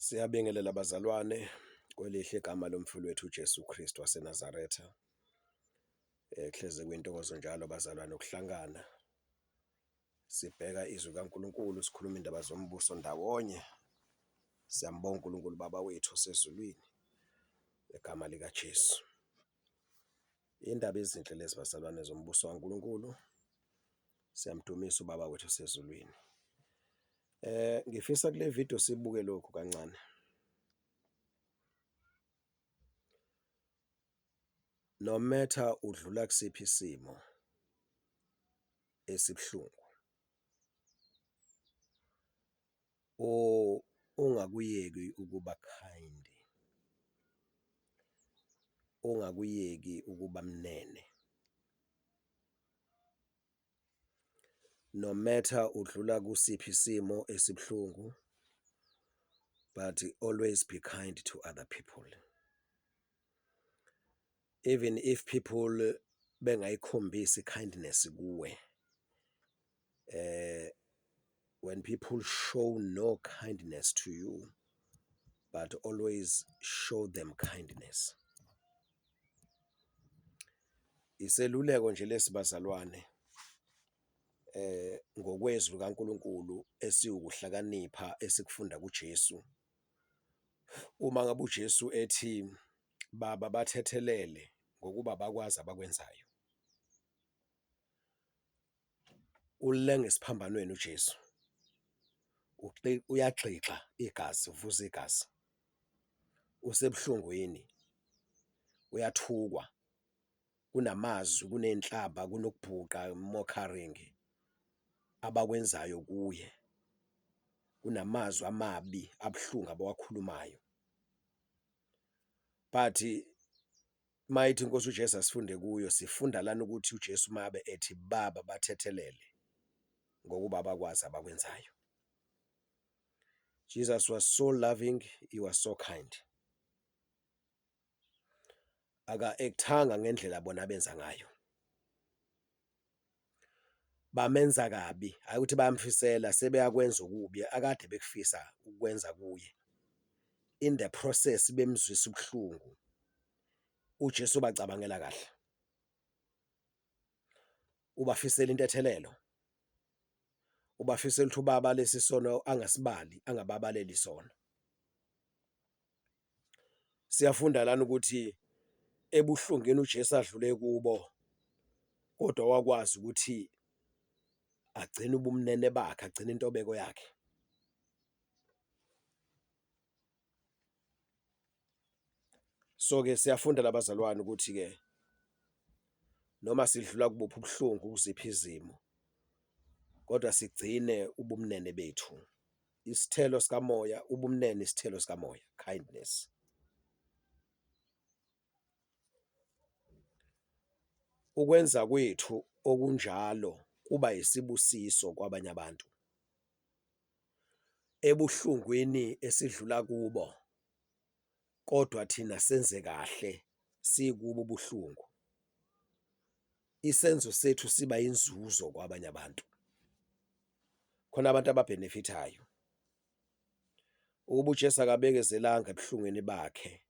Siyabingelela bazalwane kwelihle igama lomfeli wethu uJesu Kristu waseNazaretha. Kuhleze kuyintokozo njalo bazalwane ukuhlangana sibheka izwi likaNkulunkulu, sikhuluma iy'ndaba zombuso ndawonye. Siyambonga uNkulunkulu uBaba wethu osezulwini ngegama likaJesu. Iy'ndaba ezinhle lezi bazalwane zombuso kaNkulunkulu, siyamdumisa uBaba wethu osezulwini. Ngifisa kule vidiyo sibuke lokhu kancane. No matter udlula kusiphi isimo esibuhlungu, ungakuyeki ukuba kind, ungakuyeki ukuba mnene. No matter udlula kusiphi isimo esibuhlungu but always be kind to other people. Even if people bengayikhombisi i-kindness kuwe, when people show no kindness to you but always show them kindness. Iseluleko nje lesi bazalwane ngokwezwi likaNkulunkulu esiwukuhlakanipha esikufunda kuJesu. Uma ngabe uJesu ethi, baba bathethelele ngokuba abakwazi abakwenzayo. Ulenga esiphambanweni uJesu, uyagxixa igazi, uvuza igazi, usebuhlungwini, uyathukwa, kunamazwi, kuney'nhlamba, kunokubhuqa, mockering abakwenzayo kuye, kunamazwi amabi abuhlungu abawakhulumayo. But mayithi inkosi uJesu asifunde kuyo, sifunda lana ukuthi uJesu uma ngabe ethi, baba bathethelele ngokuba abakwazi abakwenzayo. Jesus was so loving, he was so kind. Aka-act-anga ngendlela bona abenza ngayo. Bamenza kabi, hhayi ukuthi bayamfisela sebeyakwenza okubi akade bekufisa ukukwenza kuye. In the process bemzwisa ubuhlungu, uJesu ubacabangela kahle. Ubafisela intethelelo, ubafisela ukuthi ubaba lesi sono angasibali, angababaleli sona. Siyafunda lana ukuthi ebuhlungwini uJesu adlule kubo kodwa wakwazi ukuthi agcine ubumnene bakhe, agcine intobeko yakhe. So-ke siyafunda la bazalwane ukuthi-ke noma sidlula kubuphi ubuhlungu kuziphi izimo kodwa sigcine ubumnene bethu. Isithelo sikamoya, ubumnene isithelo sikamoya, kindness. Ukwenza kwethu okunjalo kuba isibusiso kwabanye abantu. Ebuhlungwini esidlula kubo kodwa thina senze kahle sikubo ubuhlungu. Isenzo sethu siba inzuzo kwabanye abantu. Khona abantu ababhenefithayo. Ukuba uJesu akabekezelanga ebuhlungwini bakhe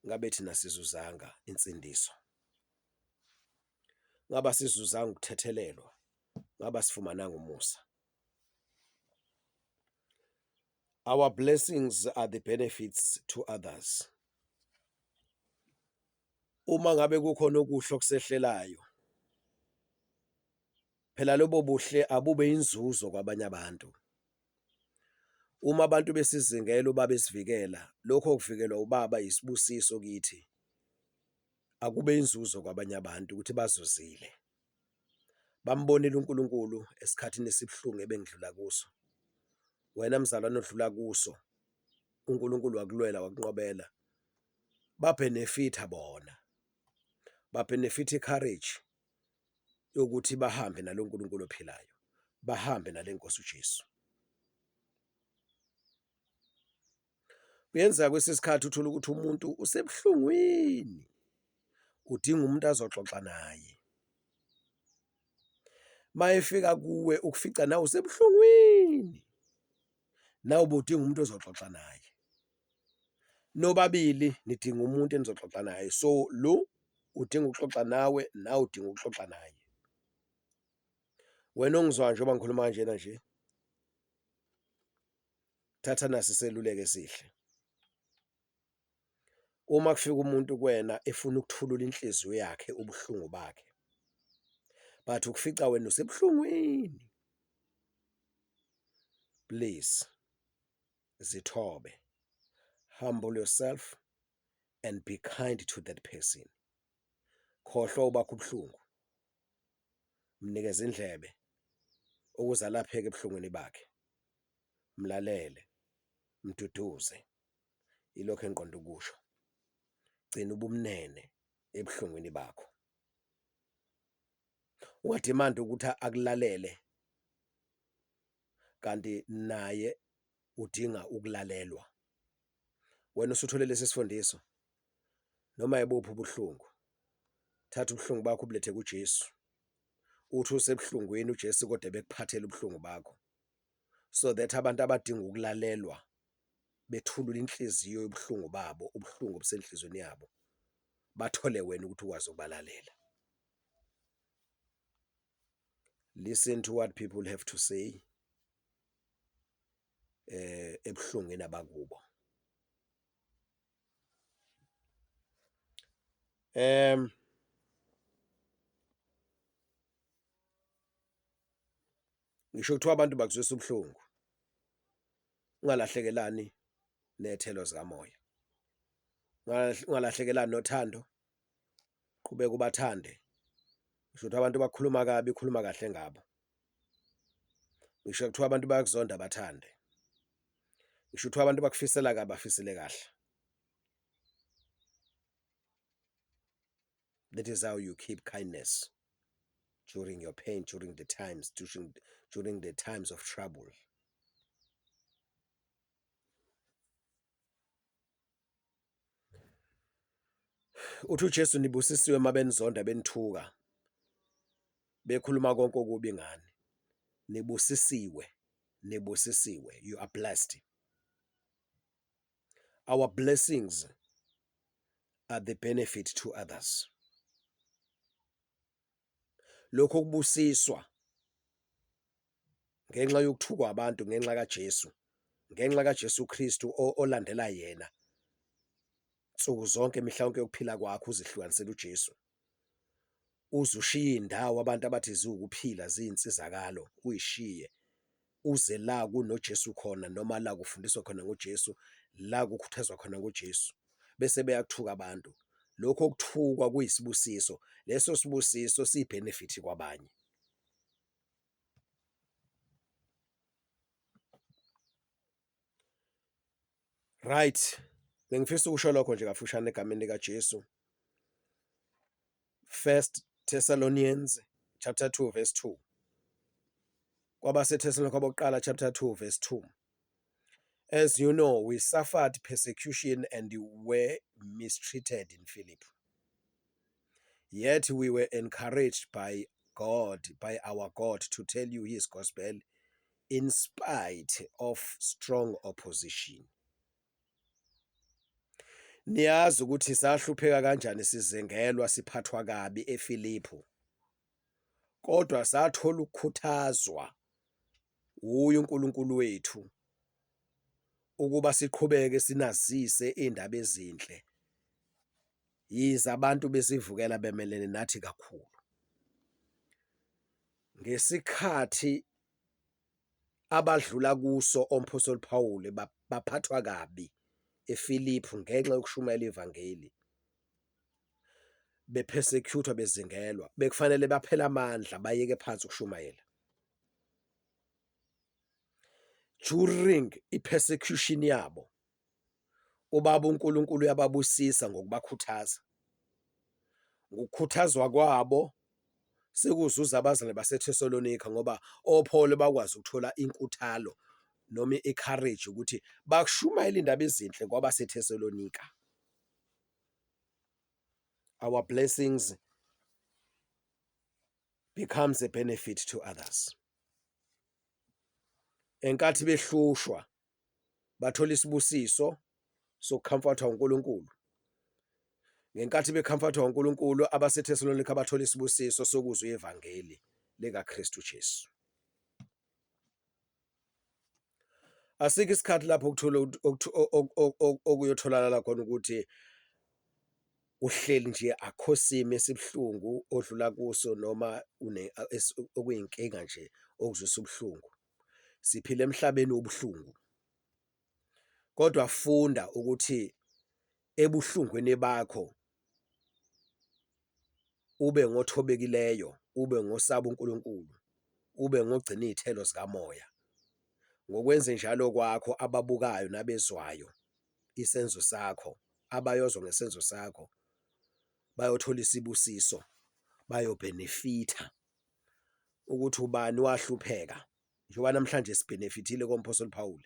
ngabe thina asizuzanga insindiso. Ngabe asizuzanga ukuthethelelwa, ngabe asifumananga umusa. Our blessings are the benefits to others. Uma ngabe kukhona okuhle okusehlelayo, phela lobo buhle abube inzuzo kwabanye abantu. Uma abantu besizingela ubaba esivikela, lokho kuvikelwa ubaba isibusiso kithi. Akube inzuzo kwabanye abantu ukuthi bazuzile. Bambonile uNkulunkulu esikhathini esibuhlungu ebengidlula kuso. Wena mzalwane odlula kuso, uNkulunkulu wakulwela wakunqobela. Babhenefitha bona, babhenefitha i-courage yokuthi bahambe nalo Nkulunkulu ophilayo, bahambe nale Nkosi uJesu. Kuyenzeka kwesinye isikhathi uthole ukuthi umuntu usebuhlungwini, udinga umuntu azoxoxa naye. Uma efika kuwe ukufica nawe usebuhlungwini. Nawe ubudinga umuntu ozoxoxa naye. Nobabili nidinga umuntu enizoxoxa naye, so lo udinga ukuxoxa nawe, nawe udinga ukuxoxa naye. Wena ongizwayo njengoba ngikhuluma kanjena nje, thatha nasi iseluleko esihle. Uma kufika umuntu kuwena efuna ukuthulula inhliziyo yakhe ubuhlungu bakhe, but ukufica wena usebuhlungwini, please zithobe, humble yourself and be kind to that person. Khohlwa obakho ubuhlungu, mnikeze indlebe ukuze alapheke ebuhlungwini bakhe, mlalele, mduduze. Yilokho engiqonde ukusho. Gcina ubumnene ebuhlungwini bakho. Ungadimandi ukuthi akulalele kanti naye udinga ukulalelwa. Wena usuthole lesi sifundiso noma yibuphi ubuhlungu, thatha ubuhlungu bakho ubulethe kuJesu. Uthi usebuhlungwini uJesu kodwa ebekuphathela ubuhlungu bakho so that abantu abadinga ukulalelwa bethulula inhliziyo yobuhlungu babo, ubuhlungu obusenhliziyweni yabo, bathole wena ukuthi ukwazi ukubalalela. Listen to what people have to say ebuhlungwini abakubo. Ngisho kuthiwa abantu bakuzwisa ubuhlungu, ungalahlekelani ney'thelo zikamoya, ungalahlekelani nothando, qhubeka ubathande. Ngisho kuthiwa abantu bakhuluma kabi, khuluma kahle ngabo. Ngisho kuthiwa abantu bayakuzonda bathande. Ngisho kuthiwa abantu bakufisela kabi, bafisele kahle. That is how you keep kindness during your pain, during the times, during the times of trouble. Uthi uJesu nibusisiwe uma benizonda benithuka bekhuluma konke okubi ngani. Nibusisiwe, nibusisiwe, you are blessed. Our blessings are the benefit to others. Lokho kubusiswa ngenxa yokuthukwa abantu ngenxa kaJesu, ngenxa kaJesu Kristu olandela yena nsuku zonke imihla yonke yokuphila kwakho uzihlukanisele uJesu. Uze ushiye indawo abantu abathi ziwukuphila ziyinsizakalo uyishiye uze la kunoJesu khona noma la kufundiswa khona ngoJesu la kukhuthazwa khona ngoJesu bese beyakuthuka abantu. Lokho kuthukwa kuyisibusiso, leso sibusiso siyi-benefit kwabanye. Right, bengifisa ukusho lokho nje kafushane egameni likaJesu. First Thessalonians chapter 2 verse 2. KwabaseThesalonika bokuqala chapter 2 verse 2. As you know, we suffered persecution and were mistreated in Philippi. Yet we were encouraged by God, by our God, to tell you his gospel in spite of strong opposition. Niyazi ukuthi sahlupheka kanjani sizengelwa siphathwa kabi eFiliphu. Kodwa sathola ukukhuthazwa wuye uNkulunkulu wethu ukuba siqhubeke sinazise iy'ndaba ezinhle yize abantu besivukela bemelene nathi kakhulu. Ngesikhathi abadlula kuso omphostoli Pawulu baphathwa kabi eFiliphu ngenxa yokushumayela ivangeli, bepersecuthwa bezingelwa, bekufanele baphele amandla bayeke phansi ukushumayela. During i-persecution yabo, uBaba uNkulunkulu uyababusisa ngokubakhuthaza. Ngokukhuthazwa kwabo sekuzuza abazalwane baseThesalonika ngoba oPaul bakwazi ukuthola inkuthalo noma i-courage ukuthi bakushumayele indaba ezinhle kwabaseThesalonika. Our blessings becomes a benefit to others. Enkathi behlushwa Bathola isibusiso sokukhamfathwa uNkulunkulu. Ngenkathi bekhamfathwa uNkulunkulu, abaseThesalonika bathola isibusiso sokuzwa ivangeli likaKristu Jesu. Asikho isikhathi lapho okuthola okuyotholakala khona ukuthi uhleli nje akukho simo esibuhlungu odlula kuso noma okuyinkinga nje okuzwisa ubuhlungu. Siphila emhlabeni wobuhlungu, kodwa funda ukuthi ebuhlungwini bakho ube ngothobekileyo, ube ngosaba uNkulunkulu, ube ngogcina iy'thelo zikamoya. Ngokwenze njalo kwakho ababukayo nabezwayo isenzo sakho, abayozwa ngesenzo sakho bayothola isibusiso, bayobhenefitha ukuthi ubani wahlupheka njengoba namhlanje sibhenefithile komphostoli Paul.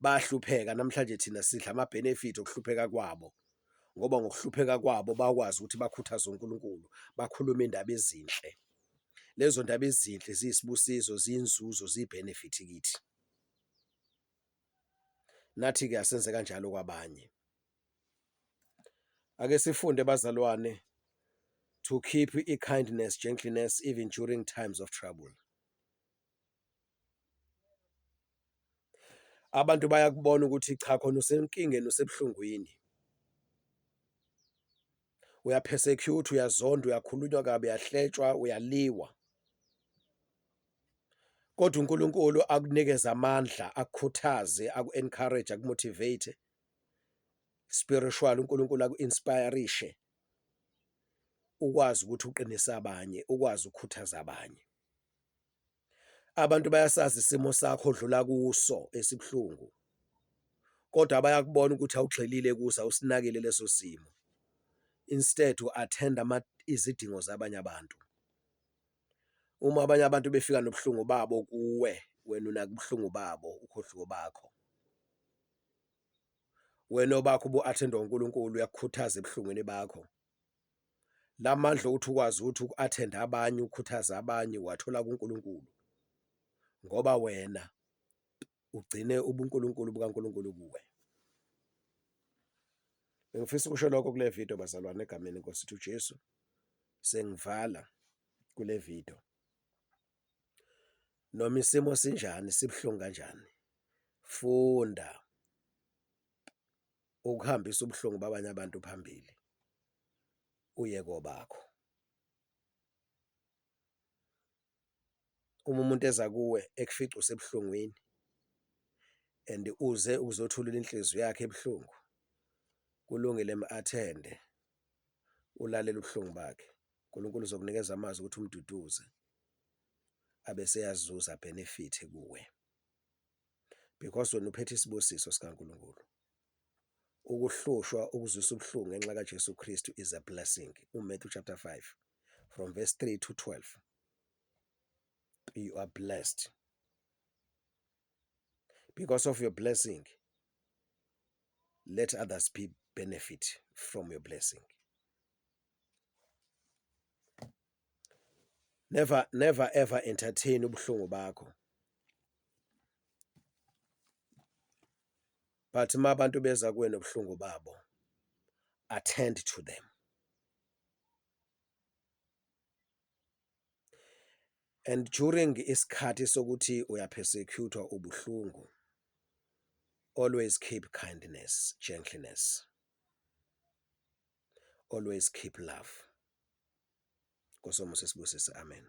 Bahlupheka namhlanje thina sidla ama-benefit okuhlupheka kwabo ngoba ngokuhlupheka kwabo bakwazi ukuthi bakhuthaze uNkulunkulu, bakhulume indaba ezinhle. Lezo ndaba ezinhle ziyisibusiso, ziyinzuzo, ziyi-benefit kithi. Nathi-ke asenze kanjalo kwabanye. Ake sifunde bazalwane to keep i-kindness, gentleness even during times of trouble. Abantu bayakubona ukuthi cha khona usenkingeni usebuhlungwini. Uyaphesecute, uyazonda, uyakhulunywa kabi, uyahletshwa, uyaliwa. Kodwa uNkulunkulu akunikeze amandla, akukhuthaze, aku-encourage, akumotivate spiritual uNkulunkulu aku-inspirishe ukwazi ukuthi uqinise abanye, ukwazi ukukhuthaza abanye. Abantu bayasazi isimo sakho odlula kuso esibuhlungu, kodwa bayakubona ukuthi awugxilile kuso, awusinakile leso simo. Instead u-attend izidingo zabanye abantu. Uma abanye abantu befika nobuhlungu babo kuwe, wena unaka ubuhlungu babo, ukhohlwe obakho. Wena obakho ubu-attend-wa uNkulunkulu uyakukhuthaza ebuhlungwini bakho. La mandla okuthi ukwazi ukuthi uku-attend abanye, ukhuthaze abanye uwathola kuNkulunkulu ngoba wena ugcine ubuNkulunkulu bukaNkulunkulu kuwe. Bengifisa ukusho lokho kule video bazalwane egameni lenkosi ethu uJesu. Sengivala kule video. Noma isimo sinjani sibuhlungu kanjani, funda ukuhambisa ubuhlungu babanye abantu phambili uye kobakho. Uma umuntu eza kuwe ekufica usebuhlungwini and uze uzothulula inhliziyo yakhe ebuhlungu, kulungile m-athende ulalele ubuhlungu bakhe. uNkulunkulu uzokunikeza amazwi ukuthi umduduze abe seyazuza benefit kuwe because wena uphethe isibusiso sikaNkulunkulu. Ukuhlushwa ukuzwisa ubuhlungu ngenxa kaJesu Kristu is a blessing. UMatthew chapter 5 from verse 3 to 12. You are blessed. Because of your blessing, let others be benefit from your blessing. Never, never ever entertain ubuhlungu bakho. But uma abantu beza kuwe nobuhlungu babo, attend to them. And during isikhathi sokuthi uyaphesecute-wa ubuhlungu, always keep kindness, gentleness. Always keep love. Nkosi omusa sibusise. Amen.